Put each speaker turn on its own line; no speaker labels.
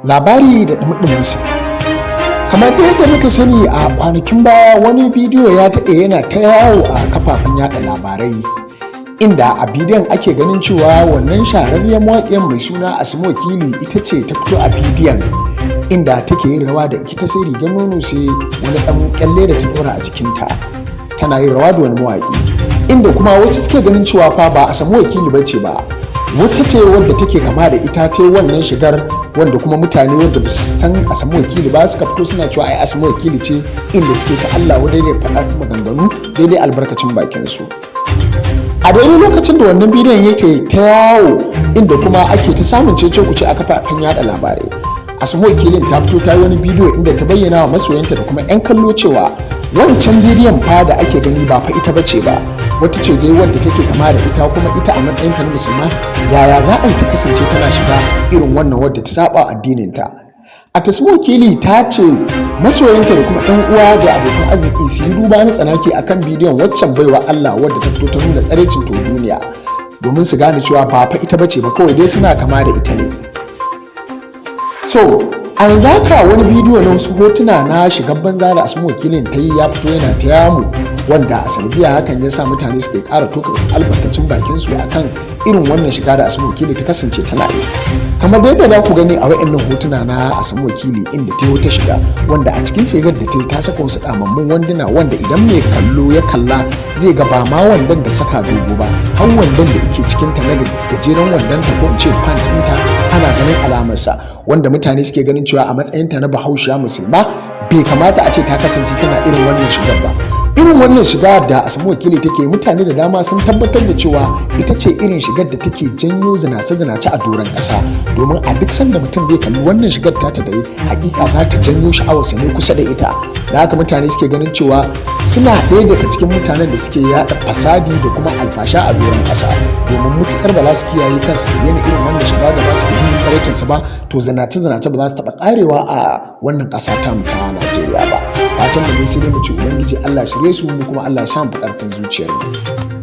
Labari da ɗumi-ɗuminsa. Kamar da yadda muka sani, a kwanakin baya wani bidiyo ya daɗe yana ta yawo a kafafen yada labarai, inda a bidiyon ake ganin cewa wannan shahararriyar mawaƙiyar mai suna Asma Wakili ita ce ta fito a bidiyon, inda take yin rawa da ita, sai rigar nono, sai wani ɗan kyalle da ta ɗora a jikinta, tana yin rawa da wani mawaƙi, inda kuma wasu suke ganin cewa fa ba Asma Wakili bace ba, wata ce wadda take kama da ita ta wannan shigar, wanda kuma mutane wadda ba su san Asma Wakili ba suka fito suna cewa ai Asma Wakili ce, inda suke ta Allah wadai da faɗar maganganu daidai albarkacin bakin su. A daidai lokacin da wannan bidiyon yake ta yawo, inda kuma ake ta samun cece kuce a kafafen yada labarai, Asma Wakilin ta fito ta yi wani bidiyo inda ta bayyana wa masoyanta da kuma 'yan kallo cewa wancan bidiyon fa da ake gani ba fa ita bace ba, wata ce dai wadda take kama da ita. Kuma ita a matsayinta na musulma, yaya za a yi ta kasance tana shiga irin wannan wadda ta saba addininta? A Tasma Wakili ta ce masoyanta da kuma 'yan uwa da abokan arziki su yi duba na tsanaki akan bidiyon waccan baiwa Allah wadda ta fito ta nuna tsarecin to duniya, domin su gane cewa ba fa ita bace ba, kawai dai suna kama da ita ne. So a yanzu haka wani bidiyo na wasu hotuna na shigar banza da Asma Wakilin ta yi ya fito yana ta yamu, wanda a sanadiyar hakan ya sa mutane suke ƙara toka albarkacin bakin su akan irin wannan shiga da Asma Wakili ta kasance tana yi. Kamar da yadda za ku gani a wa'annan hotuna na Asma Wakili, inda ta yi wata shiga wanda a cikin shigar da ta yi ta saka wasu ɗamammun wanduna, wanda idan mai kallo ya kalla zai ga ba ma wandon da saka dogo ba, har wandon da yake cikin ta na gajeren wandon ta, ko in ce pant ɗinta, ana ganin alamarsa, wanda mutane suke ganin cewa a matsayinta na Bahaushiya musulma bai kamata a ce ta kasance tana irin wannan shigar ba. Irin wannan shiga da Asma Wakili take, mutane da dama sun tabbatar da cewa ita ce irin shigar da take janyo zinace-zinace a doron ƙasa, domin a duk sanda mutum bai kalli wannan shigar tata da hakika za ta janyo sha'awarsa ne kusa da ita. Da haka mutane suke ganin cewa suna ɗaya daga cikin mutanen da suke yaɗa fasadi da kuma alfasha a doron ƙasa, domin mutukar ba za su kiyaye kansu su daina irin wannan shiga da ba ta nuna tsaraicinsu ba, to zinace-zinace ba za su taɓa ƙarewa a wannan ƙasa ta mu ta Najeriya ba. Fatan mu ne sai dai mu ci Ubangiji Allah shirye su, mu kuma Allah ya sa mu ƙarfin zuciyar mu.